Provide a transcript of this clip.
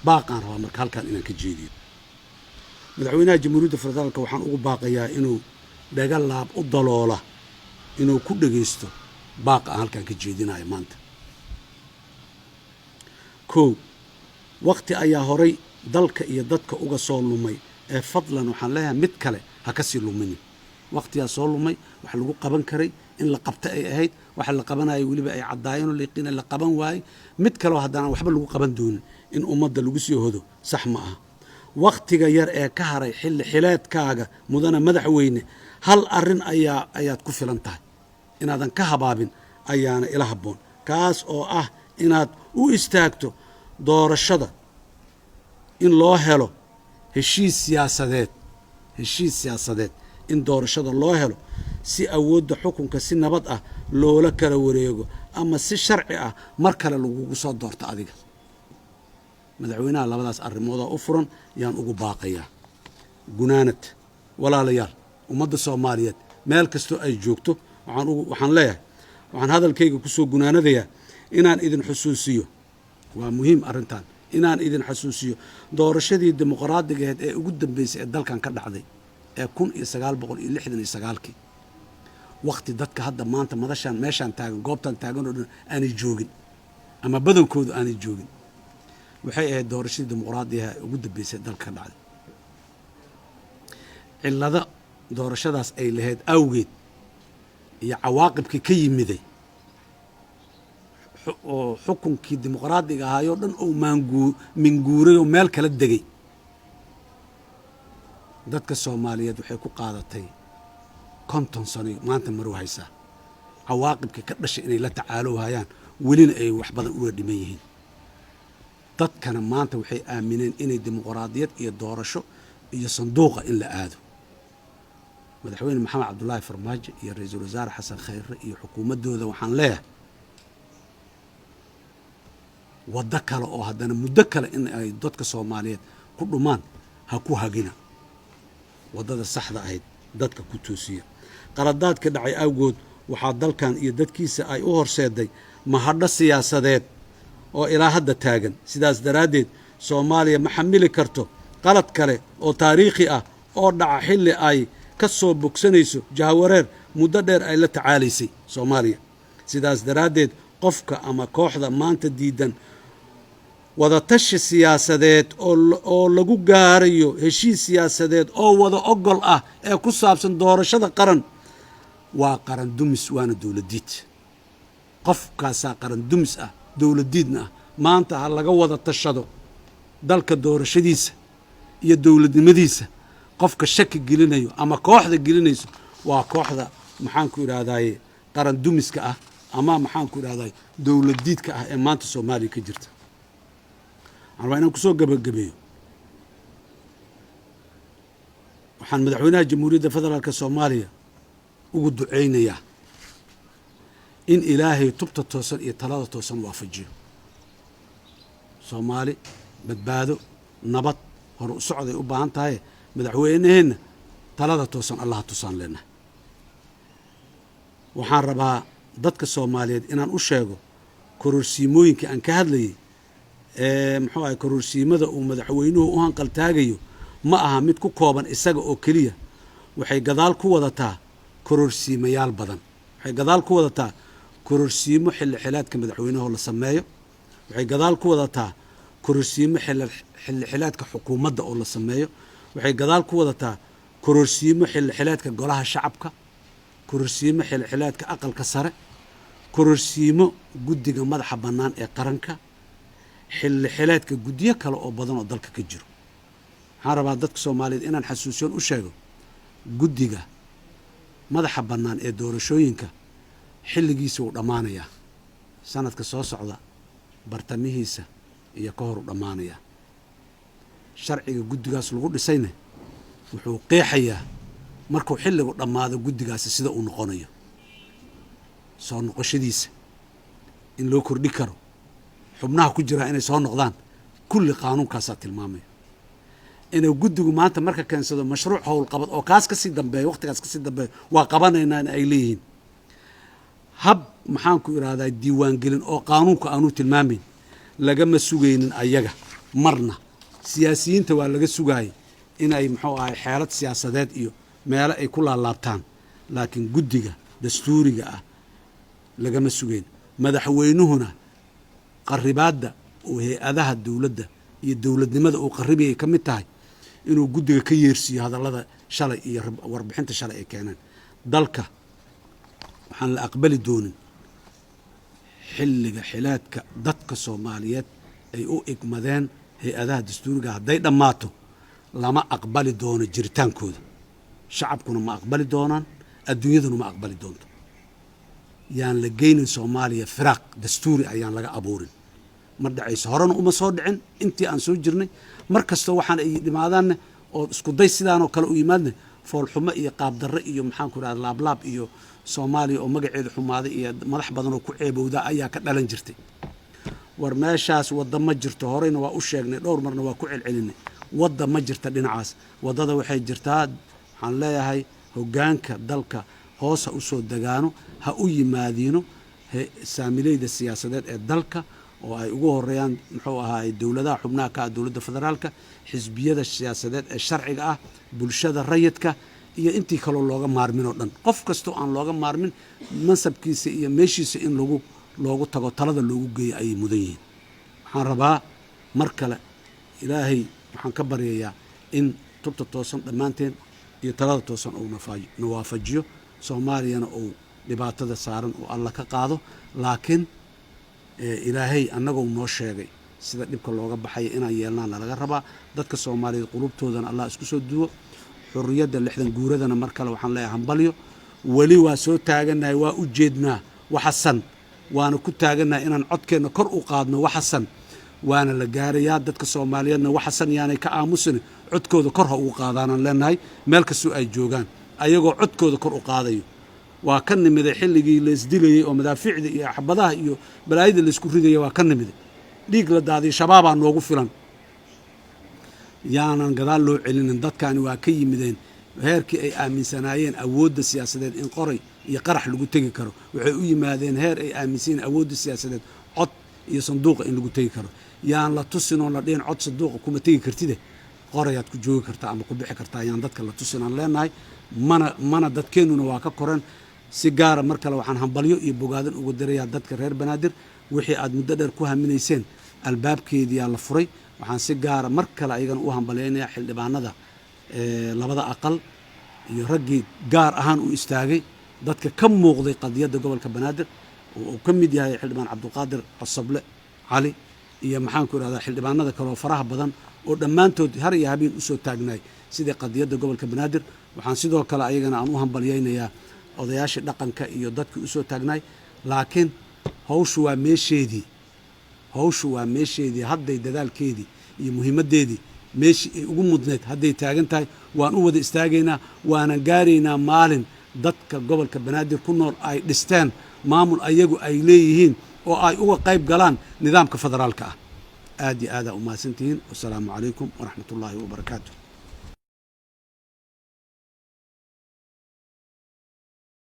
Baaqaan rabaa marka halkan inaan ka jeediyo madaxweynaha Jamhuuriyadda Federaalka. Waxaan ugu baaqayaa inuu dhaga laab u daloola inuu ku dhegaysto baaqa aan halkan ka jeedinayo maanta. Kow, waqti ayaa horay dalka iyo dadka uga soo lumay ee fadlan waxaan leeyahay mid kale ha ka sii luminin. Waqtigaa soo lumay wax lagu qaban karay in la qabta ay ahayd, waxa la qabanayay weliba ay caddaayeen oo layiqiin la qaban waayey. Mid kaleo haddana waxba lagu qaban doonin in ummadda lagu sii hodo sax ma aha. Wakhtiga yar ee ka haray xilli xileedkaaga, mudana madaxweyne, hal arrin ayaad ku filan tahay inaadan ka habaabin ayaana ila habboon, kaas oo ah inaad u istaagto doorashada in loo helo heshiis siyaasadeed, heshiis siyaasadeed in doorashada loo helo si awoodda xukunka si nabad ah loola kala wareego ama si sharci ah mar kale lagugu soo doorto adiga. Madaxweynaha labadaas arrimoodaa u furan yaan ugu baaqayaa. Gunaanad, walaalayaal, ummadda Soomaaliyeed meel kastoo ay joogto waxaan leeyahay, waxaan hadalkayga ku soo gunaanadayaa inaan idin xusuusiyo, waa muhiim arrintan, inaan idin xasuusiyo doorashadii dimuqraadigaheed ee ugu dambeysay ee dalkan ka dhacday ee 1969-kii, wakhti dadka hadda maanta madashaan meeshaan taagan, goobtan taagan oo dhan aanay joogin ama badankoodu aanay joogin. Waxay ahayd doorashadii dimuqraadigaha ee ugu dambeysay ee dalka ka dhacday. Cillado doorashadaas ay lahayd awgeed iyo cawaaqibkii ka yimiday oo xukunkii dimuqraadiga ahaayoo dhan uu minguuray oo meel kala degay, dadka Soomaaliyeed waxay ku qaadatay 50 sano maanta marow haysaa cawaaqibkii ka dhashay inay la tacaalowhayaan, welina ay wax badan uga dhiman yihiin. Dadkana maanta waxay aamineen inay dimuqraadiyad iyo doorasho iyo sanduuqa in la aado. Madaxweyne Maxamed Cabdulaahi Farmaajo iyo ra-iisul wasaare Xasan Khayre iyo xukuumaddooda waxaan leeyahay, waddo kale oo haddana muddo kale in ay dadka Soomaaliyeed ku dhumaan ha ku hagina. Waddada saxda ahayd dadka ku toosiya. Qaladaadka dhacay awgood waxaa dalkan iyo dadkiisa ay u horseeday mahadho siyaasadeed oo ilaa hadda taagan. Sidaas daraaddeed, Soomaaliya ma xamili karto qalad kale oo taariikhi ah oo dhaca xilli ay ka soo bogsanayso jahawareer muddo dheer ay la tacaalaysay Soomaaliya. Sidaas daraaddeed, qofka ama kooxda maanta diidan wadatashi siyaasadeed oo lagu gaarayo heshiis siyaasadeed oo wada ogol ah ee ku saabsan doorashada qaran waa qaran dumis, waana dowladdiid. Qofkaasaa qaran dumis ah, dowladdiidna ah. Maanta ha laga wada tashado dalka doorashadiisa iyo dowladnimadiisa. Qofka shaki gelinayo ama kooxda gelinayso waa kooxda, maxaan ku idhaahdaye, qaran dumiska ah ama, maxaan ku idhahdaye, dowladdiidka ah ee maanta Soomaaliya ka jirta. Waxaan rabaa inaan kusoo gabagabeeyo. Waxaan madaxweynaha Jamhuuriyadda Federaalka Soomaaliya ugu ducaynayaa in Ilaahay tubta toosan iyo talada toosan waafajiyo. Soomaali badbaado, nabad, hore u socday u baahan tahay. Madaxweyneheenna talada toosan Allaha tusaan leenahay. Waxaan rabaa dadka Soomaaliyeed inaan u sheego kororsiimooyinka aan ka hadlayay ee, muxuu ahay, kororsiimada uu madaxweynuhu u hanqaltaagayo ma aha mid ku kooban isaga oo keliya. Waxay gadaal ku wadataa kororsiimayaal badan. Waxay gadaal ku wadataa kororsiimo xilli xilaadka madaxweynaho la sameeyo. Waxay gadaal ku wadataa kororsiimo xilli xilaadka xukuumadda oo la sameeyo. Waxay gadaal ku wadataa kororsiimo xilli xilaadka golaha shacabka, kororsiimo xilli xilaadka aqalka sare, kororsiimo guddiga madaxa bannaan ee qaranka, xilli xileedka guddiyo kale oo badan oo dalka ka jiro. Waxaan rabaa dadka Soomaaliyeed inaan xasuusiyoon u sheego guddiga madaxa bannaan ee doorashooyinka xilligiisa wuu dhammaanayaa sanadka soo socda bartamihiisa iyo ka hor u dhammaanayaa. Sharciga guddigaas lagu dhisayna wuxuu qeexayaa markuu xilligu dhammaado guddigaasi sida uu noqonayo, soo noqoshadiisa in loo kordhi karo, xubnaha ku jiraa inay soo noqdaan, kulli qaanuunkaasaa tilmaamaya. Inuu guddigu maanta marka keensado mashruuc howlqabad oo kaas kasii dambeeya, waqtigaas kasii dambeeya waa qabanaynaa in ay leeyihiin hab, maxaan ku idhahdaa, diiwaangelin oo qaanuunku aanu tilmaamayn lagama sugaynin ayaga. Marna siyaasiyiinta waa laga sugaayay inay muxuu ahay xeelad siyaasadeed iyo meelo ay ku laalaabtaan, laakiin guddiga dastuuriga ah lagama sugeyn. Madaxweynuhuna qaribaadda uu hay-adaha dowladda iyo dowladnimada uu qarribayay ka mid tahay inuu guddiga ka yeersiiyo hadallada shalay iyo warbixinta shalay ay keeneen. Dalka waxaan la aqbali doonin xilliga xilaadka dadka Soomaaliyeed ay u igmadeen hay-adaha dastuuriga hadday dhammaato, lama aqbali doono jiritaankooda. Shacabkuna ma aqbali doonaan, adduunyaduna ma aqbali doonto. Yaan la geynin Soomaaliya firaaq dastuuri, ayaan laga abuurin. Ma dhacayso, horena uma soo dhicin intii aan soo jirnay. Mar kastoo waxaan ay dhimaadaanne oo isku day sidaanoo kale u yimaadne, foolxumo iyo qaabdarre iyo, maxaan ku idhahda, laablaab iyo Soomaaliya oo magaceedu xumaaday iyo madax badan oo ku ceebowda ayaa ka dhalan jirtay. War meeshaas wadda ma jirto. Horeyna waa u sheegnay, dhowr marna waa ku celcelinay, wadda ma jirta dhinacaas. Waddada waxay jirtaa, waxaan leeyahay, hoggaanka dalka hoos ha u soo degaano, ha u yimaadiino saamileyda siyaasadeed ee dalka, oo ay ugu horeeyaan, muxuu ahaay, dowladaha xubnaha ka ah dowladda federaalka, xisbiyada siyaasadeed ee sharciga ah, bulshada rayidka iyo intii kaloo looga maarmin oo dhan. Qof kastoo aan looga maarmin mansabkiisa iyo meeshiisa in lagu loogu tago, talada loogu geeyo ayay mudan yihiin. Waxaan rabaa mar kale, Ilaahay waxaan ka baryayaa in tubta toosan dhammaanteen iyo talada toosan uu na waafajiyo, Soomaaliyana uu dhibaatada saaran uu Alla ka qaado. Laakiin Ilaahay annagou noo sheegay sida dhibka looga baxaya inaan yeelnaana laga rabaa. Dadka Soomaaliyeed qulubtoodana Allah isku soo duwo. Xurriyadda 60 guuradana mar kale waxaan leeyahay hambalyo. Weli waa soo taagannahay, waa u jeednaa waxasan, waana ku taagannahay inaan codkeenna kor u qaadno. Waxasan waana la gaarayaa. Dadka Soomaaliyeedna waxasan yaanay ka aamusin, codkooda kor ha ugu qaadaanaan leenahay meel kastoo ay joogaan, ayagoo codkooda kor u qaadayo. Waa ka nimiday xilligii laysdilayey oo madaafiicda iyo xabadaha iyo balaayada laysku ridaya. Waa ka nimiday dhiig la daadiyo, Shabaabaa noogu filan. Yaanan gadaal loo celinin. Dadkani waa ka yimideen heerkii ay aaminsanaayeen awoodda siyaasadeed in qoray iyo qarax lagu tegi karo. Waxay u yimaadeen heer ay aaminsan yihiin awoodda siyaasadeed cod iyo sanduuqa in lagu tegi karo. Yaan la tusin oon la dhihin cod sanduuqa kuma tegi kartide, qorayaad ku joogi kartaa ama ku bixi kartaa. Yaan dadka la tusin aan leenahay. Mana dadkeennuna waa ka koreen. Si gaara mar kale waxaan hambalyo iyo bogaadan uga dirayaa dadka reer Banaadir. Wixii aad muddo dheer ku haminayseen albaabkeediyaa la furay. Waxaan si gaara mar kale ayagana u hambalyaynayaa xildhibaanada labada aqal iyo raggii gaar ahaan u istaagay, dadka ka muuqday qadiyadda gobolka Banaadir, oo uu ka mid yahay xildhibaan Cabdulqaadir Cosoble Cali iyo, maxaan ku idhahdaa, xildhibaanada kaleoo faraha badan oo dhammaantood har iyo habeen usoo taagnaay sidii qadiyadda gobolka Banaadir. Waxaan sidoo kale ayagana aan u hambalyaynayaa odayaashii dhaqanka iyo dadkii usoo taagnaay. Laakiin hawshu waa meesheedii, hawshu waa meesheedii. Hadday dadaalkeedii iyo muhiimaddeedii meeshii ay ugu mudnayd hadday taagan tahay, waan u wada istaagaynaa, waanan gaaraynaa maalin dadka gobolka Banaadir ku nool ay dhisteen maamul ayagu ay leeyihiin oo ay uga qayb galaan nidaamka federaalka ah. Aad iyo aadaa umahadsantihiin. Wasalaamu calaykum waraxmatullaahi wabarakaatu.